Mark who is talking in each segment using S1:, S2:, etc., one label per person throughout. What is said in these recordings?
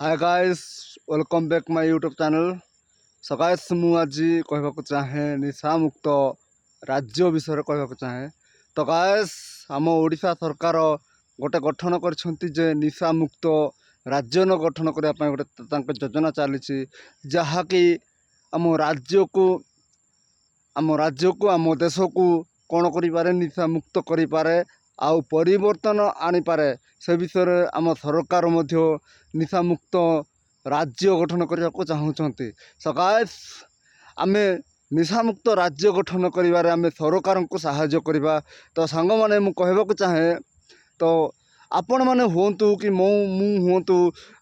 S1: Hi guys, welcome back my YouTube channel. So guys, ମୁଁ ଆଜି କହିବାକୁ ଚାହେଁ, ନିଶାମୁକ୍ତ ରାଜ୍ୟ ବିଷୟରେ କହିବାକୁ ଚାହେଁ। ତ ଗାଇସ୍, ଆମ ଓଡ଼ିଶା ସରକାର ଗୋଟେ ଗଠନ କରିଛନ୍ତି ଯେ ନିଶାମୁକ୍ତ ରାଜ୍ୟ ନ ଗଠନ କରିବା ପାଇଁ ଗୋଟେ ତାଙ୍କ ଯୋଜନା ଚାଲିଛି, ଯାହାକି ଆମ ରାଜ୍ୟକୁ, ଆମ ଦେଶକୁ କ'ଣ କରିପାରେ? ନିଶାମୁକ୍ତ କରିପାରେ ଆଉ ପରିବର୍ତ୍ତନ ଆଣିପାରେ। ସେ ବିଷୟରେ ଆମ ସରକାର ମଧ୍ୟ ନିଶାମୁକ୍ତ ରାଜ୍ୟ ଗଠନ କରିବାକୁ ଚାହୁଁଛନ୍ତି। ସୋ ଗାଇସ୍, ଆମେ ନିଶାମୁକ୍ତ ରାଜ୍ୟ ଗଠନ କରିବାରେ ଆମେ ସରକାରଙ୍କୁ ସାହାଯ୍ୟ କରିବା। ତ ସାଙ୍ଗମାନେ, ମୁଁ କହିବାକୁ ଚାହେଁ, ତ ଆପଣମାନେ ହୁଅନ୍ତୁ କି ମୁଁ ହୁଅନ୍ତୁ,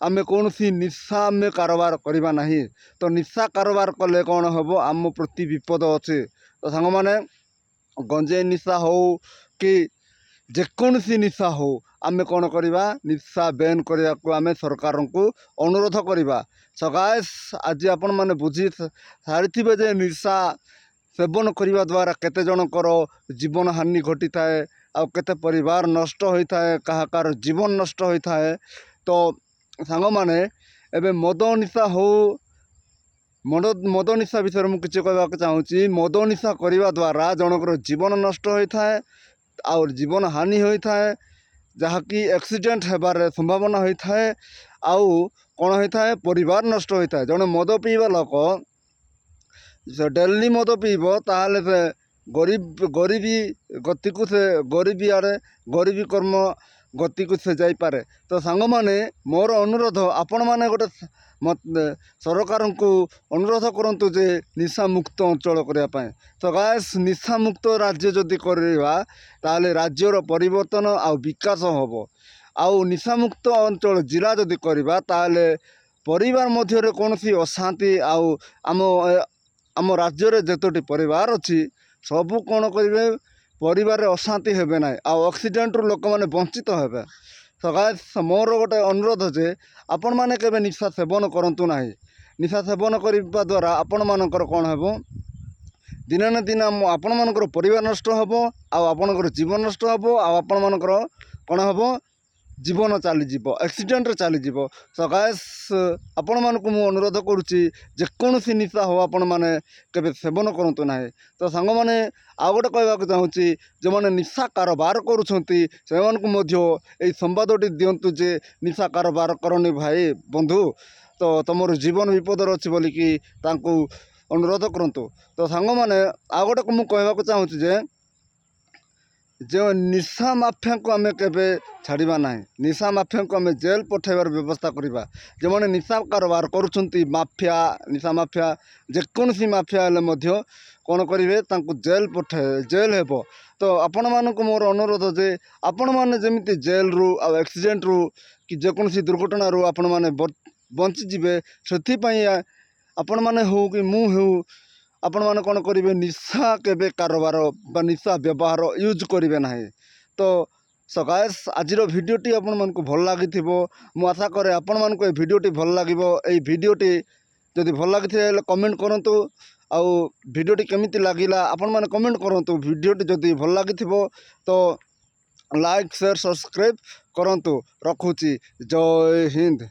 S1: ଆମେ କୌଣସି ନିଶା ଆମେ କାରବାର କରିବା ନାହିଁ। ତ ନିଶା କାରବାର କଲେ କ'ଣ ହେବ? ଆମ ପ୍ରତି ବିପଦ ଅଛି। ତ ସାଙ୍ଗମାନେ, ଗଞ୍ଜେଇ ନିଶା ହଉ କି ଯେକୌଣସି ନିଶା ହଉ, ଆମେ କ'ଣ କରିବା? ନିଶା ବ୍ୟାନ୍ କରିବାକୁ ଆମେ ସରକାରଙ୍କୁ ଅନୁରୋଧ କରିବା। ସୋ ଗାଇସ୍, ଆଜି ଆପଣମାନେ ବୁଝି ସାରିଥିବେ ଯେ ନିଶା ସେବନ କରିବା ଦ୍ୱାରା କେତେ ଜଣଙ୍କର ଜୀବନ ହାନି ଘଟିଥାଏ ଆଉ କେତେ ପରିବାର ନଷ୍ଟ ହୋଇଥାଏ, କାହା କାହାର ଜୀବନ ନଷ୍ଟ ହୋଇଥାଏ। ତ ସାଙ୍ଗମାନେ, ଏବେ ମଦ ନିଶା ହଉ, ମଦ ନିଶା ବିଷୟରେ ମୁଁ କିଛି କହିବାକୁ ଚାହୁଁଛି। ମଦ ନିଶା କରିବା ଦ୍ୱାରା ଜଣଙ୍କର ଜୀବନ ନଷ୍ଟ ହୋଇଥାଏ ଆଉ ଜୀବନ ହାନି ହୋଇଥାଏ, ଯାହାକି ଆକ୍ସିଡେଣ୍ଟ ହେବାର ସମ୍ଭାବନା ହୋଇଥାଏ। ଆଉ କ'ଣ ହୋଇଥାଏ? ପରିବାର ନଷ୍ଟ ହୋଇଥାଏ। ଜଣେ ମଦ ପିଇବା ଲୋକ, ସେ ଡେଲି ମଦ ପିଇବ, ତାହେଲେ ସେ ଗରିବୀ ଗତିକୁ, ସେ ଗରିବୀ ଆଡ଼େ, ଗରିବୀ କର୍ମ ଗତିକୁ ସେ ଯାଇପାରେ। ତ ସାଙ୍ଗମାନେ, ମୋର ଅନୁରୋଧ, ଆପଣମାନେ ଗୋଟେ ସରକାରଙ୍କୁ ଅନୁରୋଧ କରନ୍ତୁ ଯେ ନିଶାମୁକ୍ତ ଅଞ୍ଚଳ କରିବା ପାଇଁ। ତ ଗାଇସ୍, ନିଶାମୁକ୍ତ ରାଜ୍ୟ ଯଦି କରିବା, ତାହେଲେ ରାଜ୍ୟର ପରିବର୍ତ୍ତନ ଆଉ ବିକାଶ ହେବ। ଆଉ ନିଶାମୁକ୍ତ ଅଞ୍ଚଳ ଜିଲ୍ଲା ଯଦି କରିବା, ତାହେଲେ ପରିବାର ମଧ୍ୟରେ କୌଣସି ଅଶାନ୍ତି ଆଉ ଆମ ରାଜ୍ୟରେ ଯେତୋଟି ପରିବାର ଅଛି, ସବୁ କ'ଣ କରିବେ? ପରିବାରରେ ଅଶାନ୍ତି ହେବେ ନାହିଁ ଆଉ ଆକ୍ସିଡେଣ୍ଟରୁ ଲୋକମାନେ ବଞ୍ଚିତ ହେବେ। ତ ଗାଇସ୍, ମୋର ଗୋଟେ ଅନୁରୋଧ ଯେ ଆପଣମାନେ କେବେ ନିଶା ସେବନ କରନ୍ତୁ ନାହିଁ। ନିଶା ସେବନ କରିବା ଦ୍ୱାରା ଆପଣମାନଙ୍କର କ'ଣ ହେବ? ଦିନେ ନା ଦିନେ ଆମ ଆପଣମାନଙ୍କର ପରିବାର ନଷ୍ଟ ହେବ ଆଉ ଆପଣଙ୍କର ଜୀବନ ନଷ୍ଟ ହେବ ଆଉ ଆପଣମାନଙ୍କର କ'ଣ ହେବ? ଜୀବନ ଚାଲିଯିବ, ଆକ୍ସିଡେଣ୍ଟରେ ଚାଲିଯିବ। ତ ଗାଇସ୍, ଆପଣମାନଙ୍କୁ ମୁଁ ଅନୁରୋଧ କରୁଛି, ଯେକୌଣସି ନିଶା ହଉ, ଆପଣମାନେ କେବେ ସେବନ କରନ୍ତୁ ନାହିଁ। ତ ସାଙ୍ଗମାନେ, ଆଉ ଗୋଟେ କହିବାକୁ ଚାହୁଁଛି, ଯେଉଁମାନେ ନିଶା କାରବାର କରୁଛନ୍ତି, ସେମାନଙ୍କୁ ମଧ୍ୟ ଏଇ ସମ୍ବାଦଟି ଦିଅନ୍ତୁ ଯେ ନିଶା କାରବାର କରନି ଭାଇ ବନ୍ଧୁ, ତ ତୁମର ଜୀବନ ବିପଦରେ ଅଛି ବୋଲିକି ତାଙ୍କୁ ଅନୁରୋଧ କରନ୍ତୁ। ତ ସାଙ୍ଗମାନେ, ଆଉ ଗୋଟେ ମୁଁ କହିବାକୁ ଚାହୁଁଛି ଯେ ଯେଉଁ ନିଶା ମାଫିଆଙ୍କୁ ଆମେ କେବେ ଛାଡ଼ିବା ନାହିଁ। ନିଶା ମାଫିଆଙ୍କୁ ଆମେ ଜେଲ୍ ପଠାଇବାର ବ୍ୟବସ୍ଥା କରିବା। ଯେଉଁମାନେ ନିଶା କାରବାର କରୁଛନ୍ତି, ମାଫିଆ, ନିଶା ମାଫିଆ, ଯେକୌଣସି ମାଫିଆ ହେଲେ ମଧ୍ୟ କ'ଣ କରିବେ? ତାଙ୍କୁ ଜେଲ୍ ପଠାଇ, ଜେଲ୍ ହେବ। ତ ଆପଣମାନଙ୍କୁ ମୋର ଅନୁରୋଧ ଯେ ଆପଣମାନେ ଯେମିତି ଜେଲ୍ରୁ ଆଉ ଆକ୍ସିଡେଣ୍ଟରୁ କି ଯେକୌଣସି ଦୁର୍ଘଟଣାରୁ ଆପଣମାନେ ବଞ୍ଚିଯିବେ, ସେଥିପାଇଁ ଆପଣମାନେ ହେଉ କି ମୁଁ ହେଉ, ଆପଣମାନେ କ'ଣ କରିବେ? ନିଶା କେବେ କାରବାର ବା ନିଶା ବ୍ୟବହାର ୟୁଜ୍ କରିବେ ନାହିଁ। ତ ସୋ ଗାଇସ୍, ଆଜିର ଭିଡ଼ିଓଟି ଆପଣମାନଙ୍କୁ ଭଲ ଲାଗିଥିବ। ମୁଁ ଆଶା କରେ ଆପଣମାନଙ୍କୁ ଏ ଭିଡ଼ିଓଟି ଭଲ ଲାଗିବ। ଏଇ ଭିଡ଼ିଓଟି ଯଦି ଭଲ ଲାଗିଥାଏ ହେଲେ କମେଣ୍ଟ କରନ୍ତୁ ଆଉ ଭିଡ଼ିଓଟି କେମିତି ଲାଗିଲା ଆପଣମାନେ କମେଣ୍ଟ କରନ୍ତୁ। ଭିଡ଼ିଓଟି ଯଦି ଭଲ ଲାଗିଥିବ ତ ଲାଇକ୍, ସେୟାର, ସବସ୍କ୍ରାଇବ୍ କରନ୍ତୁ। ରଖୁଛି, ଜୟ ହିନ୍ଦ।